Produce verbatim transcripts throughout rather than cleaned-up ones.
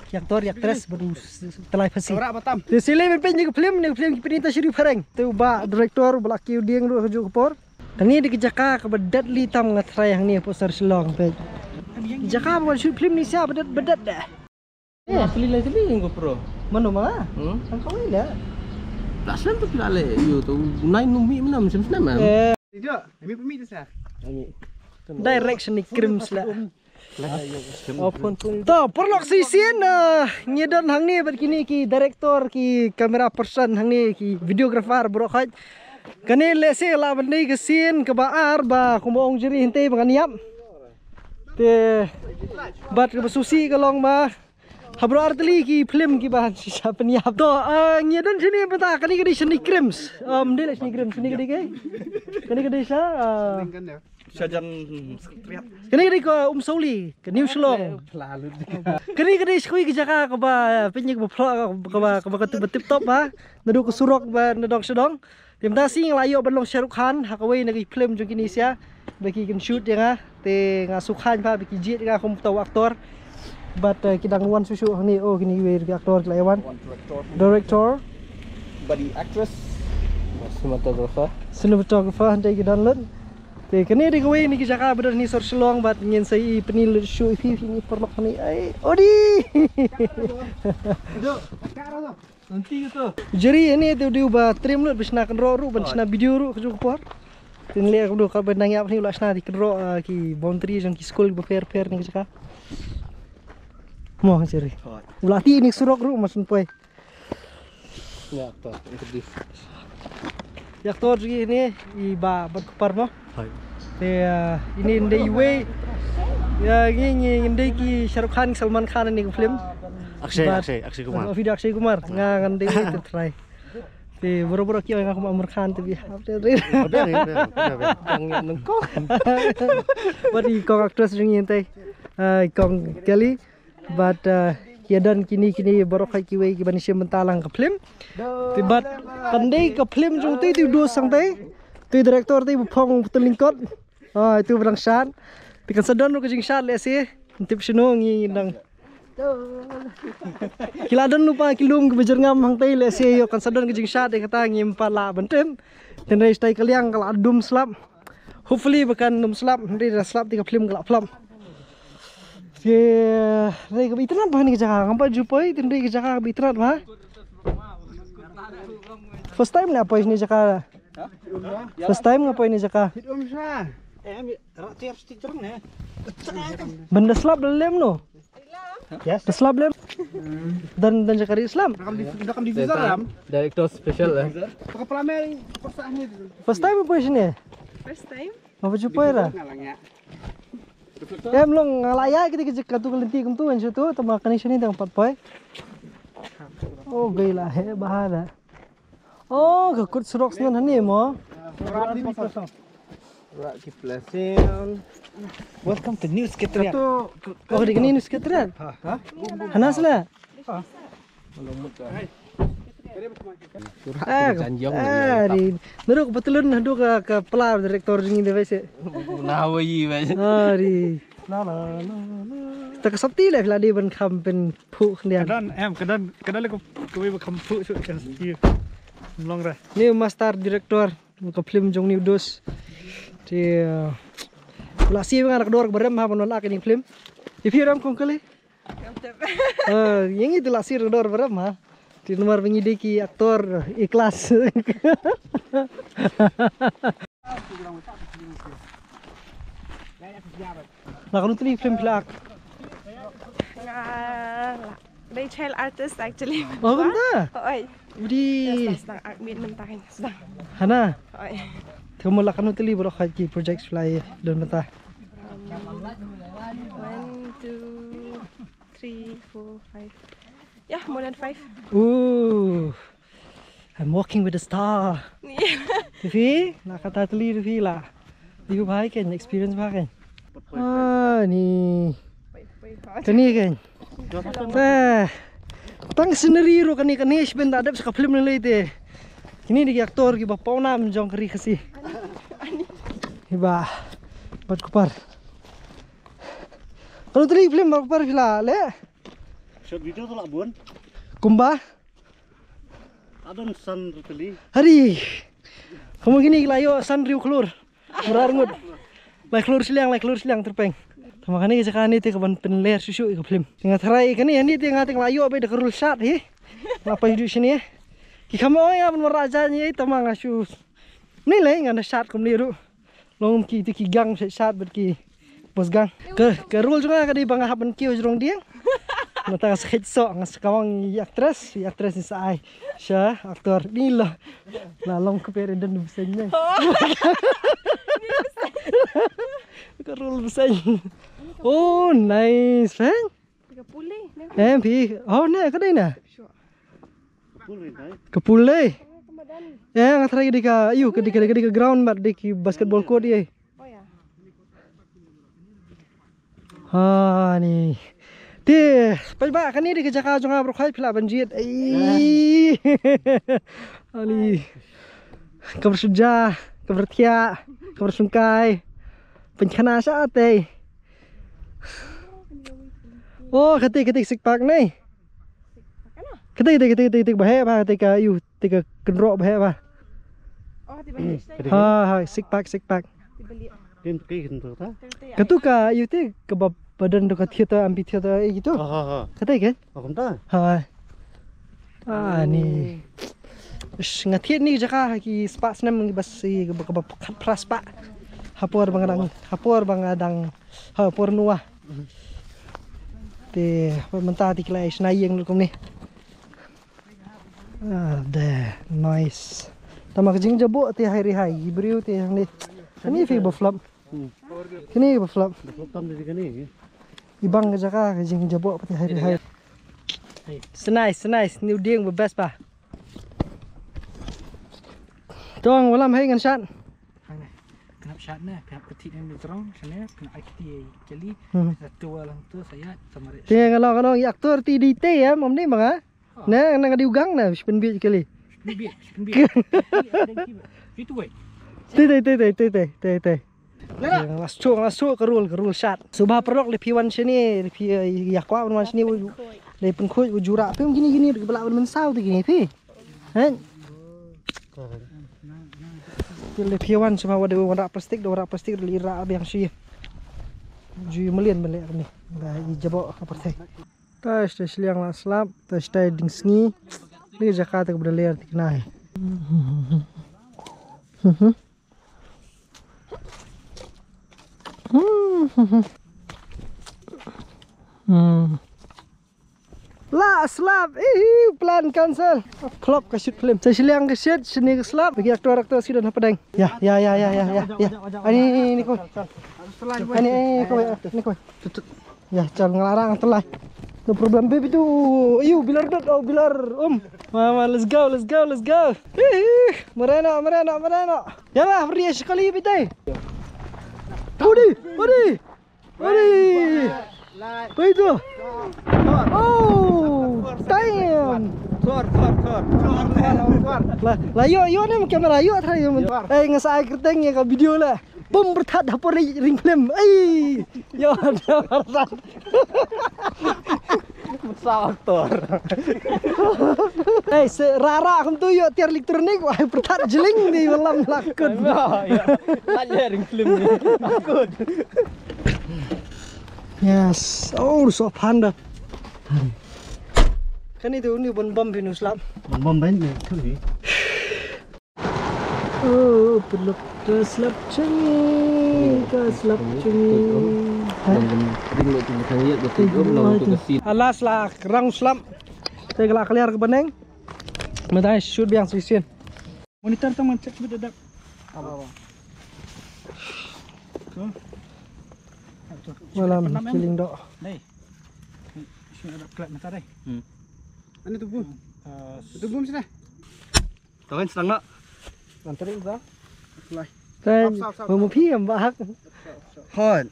Ki actor, ki actress, bad u s-, s-, Tlai Phasi. Ora batam. Te sile ben pyn ïa ka film, ne ka film ki pynïaid sha ri phareng. Te u bah director, u ba la kiew dieng ruh ha kajuh ka por. Kane dei ka jaka kaba deadly tam nga tharai hangne hapoh sor Shillong, peit. Jaka ba wan shoot film ni sha ba dead, ba dead de. Nga peli lai teli ko pro. Mano ma? Hmm? Ang kawai la. La slem tu pila le. Yo tu nai numbi mana macam slem ah. Eh. Ito, kami pumi tu sa. Direction ni Crims la. To, paralok shisien, ah, ngi don hangne bad kine ki director, ki camera person hangne, ki videographer baroh khoit. Kane lehse la ban dei ka sien kaba ar ba kumba ong jeri hynte ba ngan ïap. Te bad kaba sngewsih ka long ba ha baroh artylli ki film kiba shisha pynïap. To, ah, ngi don shane mynta, kane ka dei shane Crims. Um, dei la shane Crims, shane ka dei ka. Kane ka dei sha, ah, Shajan Secretariat. Kane ka dei ka Umsauli, ka New Shillong. Kane ka dei sha kawei ka jaka kaba, pynïaid kaba phlok, kaba, kaba ka tip, ba tip top ha. Naduh ka surok ba na dong sha dong. Te mynta shi nga la ïoh ban long Shah Rukh Khan ha kawei na ki film jong kine sha. Ba ki kynshoot ïa nga, te nga sngewkhlaiñ ba ki jied ïa nga kum uta u actor. Bad, eh, ki dang wan shuh shuh hangne, oh, kine kiwei ki actor ki la ïa wan. Director. Bad i actress. Cinematographer. Cinematographer, hynrei ki don lut. Te kane dei kawei na ki jaka ba don hangne sor Shillong bad ngin sa ïa pyni lut shuh ïa phi, phi ni paralok hangne. Ai, odi. Nanti gitu. Jeri hangne te u dei uba trim lut, ba shna kynroh ruh, ban shna video ruh, kajuh ka por. Te ngi leh ka video ka ban nang ïap hangne u la shna te kynroh, ah, ki boundary jong ki skul kiba pher pher ne ka jaka. Mo jeri. Hooid. U la tih ne surok ruh, mas poi. Ïa, to, interview. Ïa, to, jeri hangne, i Bah Batkhupar mo. Hooid. Te, ah, ine ym dei iwei. Ïa, ngi, ngi, ym dei ki Shah Rukh Khan, Salman Khan ne ka film. Akshay, But, Akshay, Akshay Kumar. Oh, video Akshay Kumar. Nga ngan dei te try. Te baroh baroh ki ong nga kum Aamir Khan te bha. Bha, bha, bha, bha, bha. Yang ngi nangkong. Bad i kong actress jong ngi te. Ah, i kong Kelly. Bad, ah, ki don kine, kine baroh khoit kiwei kiban shim bynta lang ka film. Te bad kan dei ka film jong te, te u dos hangtei. Te director te ba phong pynlyngkot. Oh, itu ba dang shad. Te kan sa don ruh ka jingshad lehse. Ngim tip shano ngi dang. Ki la don lypa ki lum kiba jyrngam hangtei lehse ïoh kan sa don ka jingshad, ïa kata ngim pat lah ban tip. Tynrai shatai ka liang ka la dum slap. Hopefully ba kan dum slap, hynrei da slap te ka film ka la flop. Te, tynrai kaba itynnad bha kane ka jaka, ngam pat ju poi, tynrai ka jaka kaba itynnad bha. First time nga poi shane jaka. First time nga poi ne jaka. Ban da slap da lem no. Yes. Da slap lem. Dan, dan jaka ri slap. Director special eh. First time poi shane. First time. Ngapa ju poi ra? Em long nga la ïa kiti ki jaka tu ka lynti kumtu, ngan shu tu tama kane shane dang pat poi. Oh, gai la he bahada. Oh, ka kut surok snan hangne mo. Rak ki blessing. Welcome to New Secretariat. Oh, di kane New Secretariat. Ha? Hana sla. Ah, di. Naduh ka patlun haduh ka, ka pla director jong ngi dei se. Na wa yi ba. Ah, di. La, la, la, la. Ta ka sopti le phi la dei ban kham pynphuh khyndiat. Ka don, em, ka don, ka don le ka, kawei ba kham phuh shuh ka sopti. Mlong re. Ni master director ka film jong ni u dos. Te, uh, la siew nga na ka dor ba rem ha ban wan ak ni film. Ïa phi rem kong kali? Eh, ïa ngi te la siew na ka dor ba rem ha. Te namar ba ngi dei ki actor A class. La katno tylli ki film phi la ak? Nga la dei child artist actually. Oh, kumta? Oi. Udi. Yes, sdang ak miet mynta kan sdang. Hana? Oi. Te mo la katno tylli baroh ki projects phi la ïa don mynta? Um, one, two, three, four, five. Yeah, more than five. Ooh. I'm walking with a star. Yeah. Te phi, la kata tylli te phi la. Ïa bha kein, experience bha kein. Ah, ni. Kane kein. Eh, tang scenery ruh kane, kane shibun da dep sa ka film lei te. Kine dei ki actor kiba pawnam jong ka ri Khasi. Hi Bah Batkhupar. Katno tylli film Batkhupar phi la leh? Shot video tu lah bun. Kumba? Adon san ruteli. Hari. Kamu kini la ïoh san riu klur. Mrar ngut. Lai klur shiliang, lai klur shiliang terpeng. Tama kane ka jaka ne te ka ban pynler shuh shuh ïa ka film. Nga tharai kane ne te nga te la ïoh ba da ka rul shot hi. Nga pa ïoh shini. Ki kham oi nga ban mara ja ni tama nga shu. Ni lai nga na shot kum ni ru. Long ki te ki gang shot shot bad ki bos gang. Ka ka rul jong nga ka dei ba nga hap ban kiew jrong dieng. Nga ta nga skhet so nga skawang ïa actress, ïa actress ni sa ai. Sha actor ni lo. La long ka pere den bseng ne. Ka rul bseng. Oh, nice, eh? Ka pule ne. Em phi. Oh, ne ka dei na. Ka pule. Ka pule. Ka madan. Eh, nga tharai ka dei ka, ayu, ka dei ka, ka dei ka ground mat dei ki basketball court ye. Oh ya. Ha ni. Te, paidbah kane dei ka jaka jong nga baroh khoit phi lah ban jied. Ai. Ani. Ka barshuja, ka barthiah, ka barshungkai. Pynkhana sha te. Oh, kate kate sik pak ne. Kate kate kate kate ba he ba kate ka yu te ka kynroh ba he ba. Oh, ti ba. Ha ha, sik pak sik pak. Tim ke kin tu ta. Katu ka yu te ka ba badan do ka theater, ampi theater e gitu. Ha ha ha. Kate ke? Oh, kumta. Ha. Ah, ni. Ish, nga thied ni jaka ki spah snem ngi bas i kaba kaba khat phra spah. Hapor ba nga dang, hapor ba nga dang, hapor nua. Te mynta te ki la shna ïing lut kumne. Ah, de, nice. Tama ka jingjaboh te hai ri hai, i briew te hangne. Kane phi ba flop. Kane ba flop. Ba flop tam de kane. I bang ka jaka ka jingjaboh te hai ri hai. Nice, nice, new ding ba best ba. Tong walam hai ngan shat. Hangne. Khnap shat ne, khnap ka thik ne jrong, shane, khnap ai kti kali. Hmm. Sa tu lang tu saya, sama re. Te nga long, nga long, i actor ti di te ya, mom ni manga. Ne, nga nga diu gang ne, spen bi kali. Spen bi, spen bi. Itu wei. Te te te te te te te te. Las chok, las chok, ka rul, ka rul shat. Suba paralok le phi wan shane, le phi, eh, ya kwa wan shane, u, le pynkhuid u jura. Phi um gini gini, bala wan mynsaw te gini phi. Hein? Phi le phi wan suba wa de wa rah plastik, de wa rah plastik, le rah biang shi. Ju mlien mele ni. Ba i jabo ka pyrthei. Tash tash liang la slap, tash tash ding sngi. Ni jaka te ka bda ler te kena hi. Hmm. La slap, ih, plan cancel. Flop ka shoot film. Sa shiliang ka shoot, sini ka slap. Bagi actor actor sini dah pedang. Ya, ya, ya, ya, ya, ya, ya. Ani, ni, ni, ni, koi. Ani, ni, koi, ni, koi. Ya, chal ngelarang telai. No problem, baby tu. Ayu, bilar dot, oh, bilar. Um. Mama, let's go, let's go, let's go. Ih, merena, merena, merena. Yalah, beri sekali, bitai. Udi, udi. Udi. Apa itu? Oh, damn. Thor, Thor, Thor. Lah, lah, yo, yo ni kamera, yo try yo. Eh, ngasai kerteng ya ka video lah. Pum berthat dapur ni ring film. Ai. Yo, ada berthat. Besar aktor. Eh, se rara kum tu yo tiar elektronik wah berthat jeling di malam lakun. Ya, ya. Lagi ring film ni. Takut. Yes. Oh, so panda. Kan itu ni bon bom pinus lap. Bon bom ben ni tu ni. Oh, peluk ka slap chengi, ka slap chengi. Alas lah, rang slap. Te ka la clear ka baneng. Mynta shoot biang shisien. Monitor tang man check bit dak. Malam, kiling dok. Dei. Shu dak klep mynta dei. Hmm. Ani tu bum. Tu bum sini. Tawin sedang nak. Nganterin ba. Lai. Tawin. Mau phi em ba hak. Hon.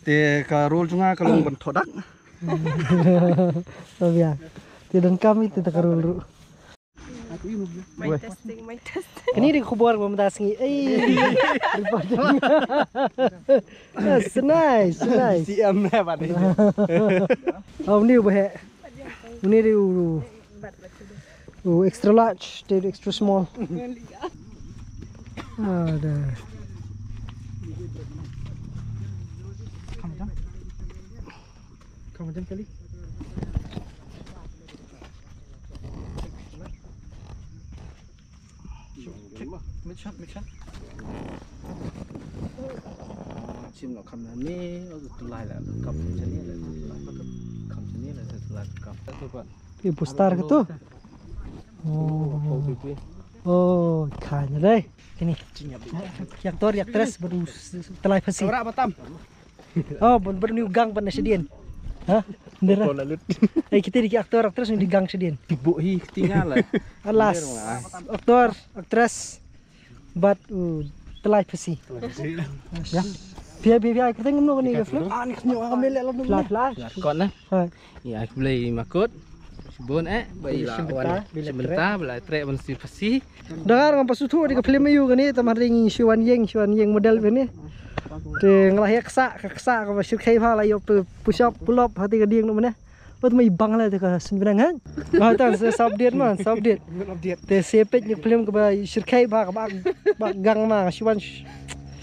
Te ka rul jong nga ka long ban thodak. Tawin. Te don kam ite ta ka rul ru. Mic testing, mic testing. Kane dei ka khubor ba mynta sngi. Ei. Reporting. Yes, nice, nice. C M ne ba dei. Oh, ni ba he. Ni dei u, u extra large, dei extra small. Ah, da. Come on, come on, Kelly. Mid shot, mid shot. Chim lo kam na ni, lo tu lai la, kam chani la, kam chani la, tu lai kam. Pi pustar ke tu. Oh. Oh, kanya dai. Ini. Ki aktor, ki aktris baru s-, s-, telai pasi. Ora batam. Oh, bun bun ni gang ban shadien. Ha? Ndera. Ko lalut. Eh, kita di ki aktor, aktris ni di gang shadien. Tibuk hi ketinggal lah. Alas. Aktor, aktris. Bat, uh, telai pasi. Ya. Pia, pia, pia, kita ngomong ni ke film. Ah, ni kenyok kami lelak dulu. Flash, flash. Kon lah. Hai. Ïa, khublei makut. Shibun eh, ba ïa la wan shibynta, ba la treh ban siew pasi. Dang ngan pasu thuh ïa ka film aïu kane, tang hynrei ngi shu wan ïeng, shu wan ïeng model bad ne. Te nga la ïa ksa, ka ksa kaba shyrkhei bha la ïoh push up, pull up, ha te ka dieng noh mynne. Ot mai bang la te ka sngewbha ngan. Nga tang sa update man, sa update. Te sa peit ïa ka film kaba shyrkhei bha, kaba, ba gang ma, shu wan sh-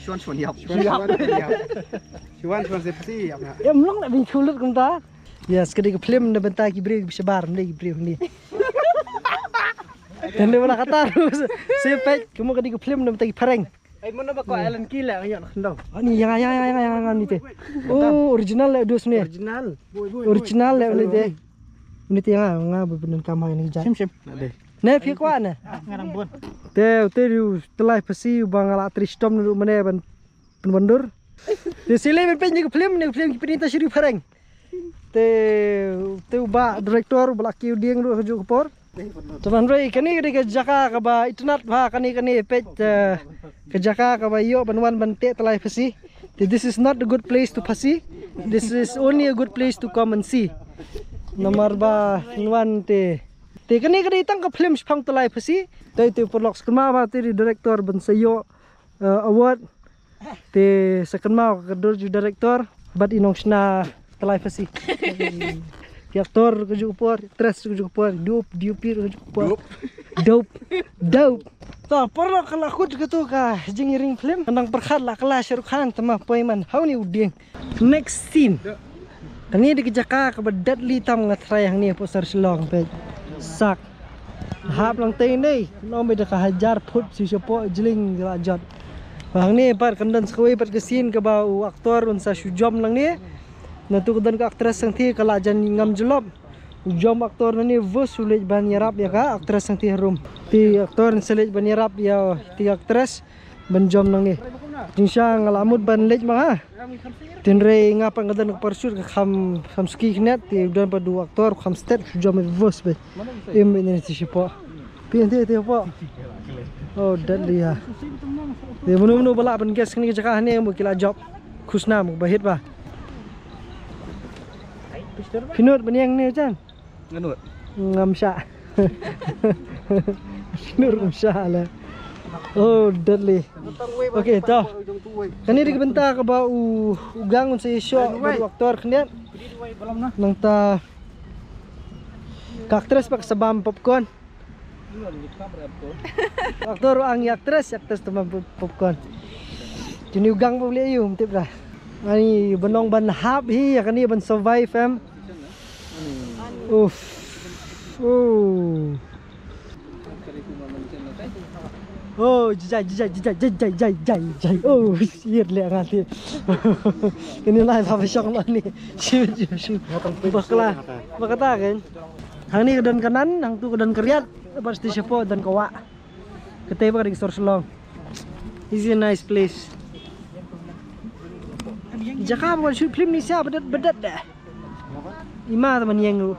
Shu wan, shu wan ïap. Shu wan, shu wan ïap. Shu wan, shu wan siew pasi ïap na. Em long la byn chulut kumta. Yes, ka dei ka film na bynta ki briew ki shabar, na ki briew ni. Tang dei wala kata, sa peit, kumno ka dei ka film na bynta ki phareng. Ai, mano ba ko Alan Key la, nga ïoh khyndaw. Ani, yang, yang, ni te. Oh, original la dus ni. Original. Original la ni te. Ni te nga, nga ba pyndonkam ha ni jait. Shim, shim. Ade. Ne phi kwah ne? Ah, ngarang bun. Te, te u telai pasi ba nga la trei shitom ne mynne ban pynwandur. Te sile ban peit ni ka film, ni ka film ki pynita shiri phareng. Te, te u ba director ba la kiew dieng ruh ha kajuh ka por. Te ban rei kane ka dei ka jaka kaba itynnad bha kane kane peit, eh, ka jaka kaba ïoh ban wan ban teh telai pasi. Te, this is not a good place to pasi. This is only a good place to come and see. Namar ba wan te. Te kane ka dei tang ka film shaphang telai pasi. Te, te paralok sa kynmaw ba te dei director ban sa ïoh, eh, award. Te sa kynmaw ka dur ju director bad i nongshna telai pasi. Ki aktor ka juh por, actress ka juh por, D O P, D O P ka juh por. Dope. Dope. Dope. Ta paralok ka la kut ka tu ka jingïaring film. Nang pyrkhat la ka la Shah Rukh Khan, tama poi man ha une u dieng. Next scene. Kane dei ka jaka kaba deadly tam nga tharai hangne hapoh sor Shillong peit. Sak. Hap lang tei nei, nong beit da ka hajar phut shu shapoh jling ka la jot. Hangne pat kan don sa kawei pat ka scene kaba u actor un sa shu jump nangne. Nangtu ka don ka actress sangti ka la jan ngam jyllop. U jump actor nangne vus u leit ban ïarap ïa ka actress sangti harum. Te actor sa leit ban ïarap ïa te actress ban jump nangne. Jingshisha nga la mut ban leit ma ha. Tynrai nga pat nga don ka parachute ka kham, kham suki khyndiat, te don pat u actor kham stet, shu jump vus beit. Im beit ne te shapoh. Phi ïa te te shapoh. Oh, deadly ha. Te mano mano ba lah ban guess kane ka jaka hangne mo ki la jop. Khusnam ba hit ba. Phi nud ban ïeng ne jan. Nganut. Ngam shah. Nur ngam shah la. Oh, deadly. Okay, to. Kane dei ka bynta kaba u, u gang un sa ïashoh bad u actor khyndiat. Nangta ka actress pat ka sa bam popcorn. Actor ruh ang ïa actress, ïa actress te bam pop-, popcorn. Te une u gang ba u leh aïu, ym tip da. Ani ba nong ban hap hi ïa kane ban survive em. Uff. Oh. Oh, jai, jai, jai. Oh, shit, leh nga te. Ini lai ba shong lo ni. Shit, shit, shit. Bakla. Ba kata kan. Hangne ka don ka nan, hangtu ka don ka riat. Bad sha shapoh don ka wah. Kata ba ka dei ka sor Shillong. This is a nice place. Jaka ba wan shoot film ni sha ba dat ba dat dah. Ima ta man ïeng ruh.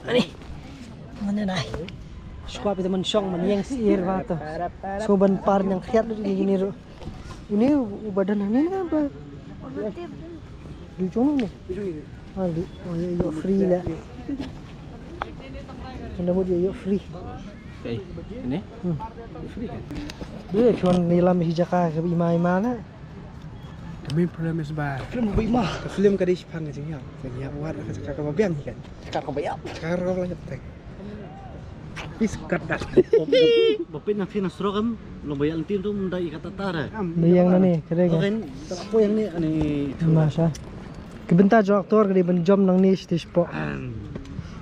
Ani. Mane nai. Shuwa phi te man shong man ïeng sir ba to. So ban par ñiangkhiat lut ïa kine ruh. Une u ba don hangne na ba. Ju jong ne. Ah, di. Oh, ïoh, ïoh free leh. Ynda mut ïoh, ïoh free. Kaei? Ine? Hmm. Free kan? Ïoh, chon ni lam hi jaka ka ima ima na. The main problem is ba film ba ima. Ka film ka dei shipang ka jingïap. Ka jingïap wat ka jaka kaba biang kan. Jaka kaba ïap. Jaka kaba ïap. Please cut that. Ba pynna phi na srok em, long ba ïa lynti tu mynta i kata tara. Ba ïeng na ni, ka dei ka. Oken, ta ko ïeng ni ani. Masha. Ka bynta jong actor ka dei ban jom nangne stage pok.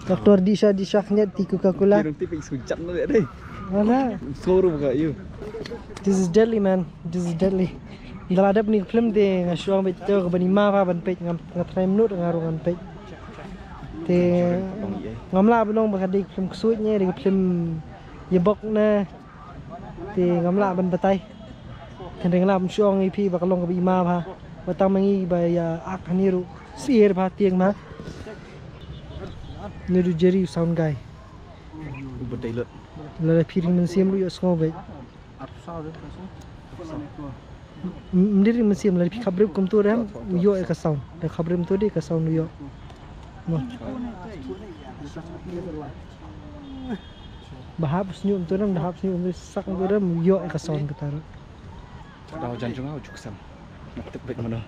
Actor dih sha dih sha khñiat ti Coca-Cola. Ki rong ti pek su jat na dei. Wala. Soru ka ïu. This is deadly, man. This is deadly. Ynda la dep ni ka film te nga shu ong beit to ka ban ima ba ban peit, ngam, nga try mut nga ruh ngan peit. Te ngam lah ban ong ba ka dei ka film ksuid ne, dei ka film ïabok ne. Te ngam lah ban batai. Hynrei nga lah ban shu ong ïa phi ba ka long kaba ima ba. Ba tang ma ngi ba ïa ak hani ruh sir ba tieng ma. Ne du Jerry u sound guy. U batai lut. Lada phi ring mynsiem ruh ïohsngew beit. Ym dei ring mynsiem, lada phi khapbrip kumto re, u ïoh ïa ka sound. Da khapbrip kumto de ka sound u ïoh. Mo. Ba hap sñiuh kumto re, da hap sñiuh kumto sak kumto re, u ïoh ïa ka sound kata re. Dau jan jong nga u juksam. Nga tip beit mano.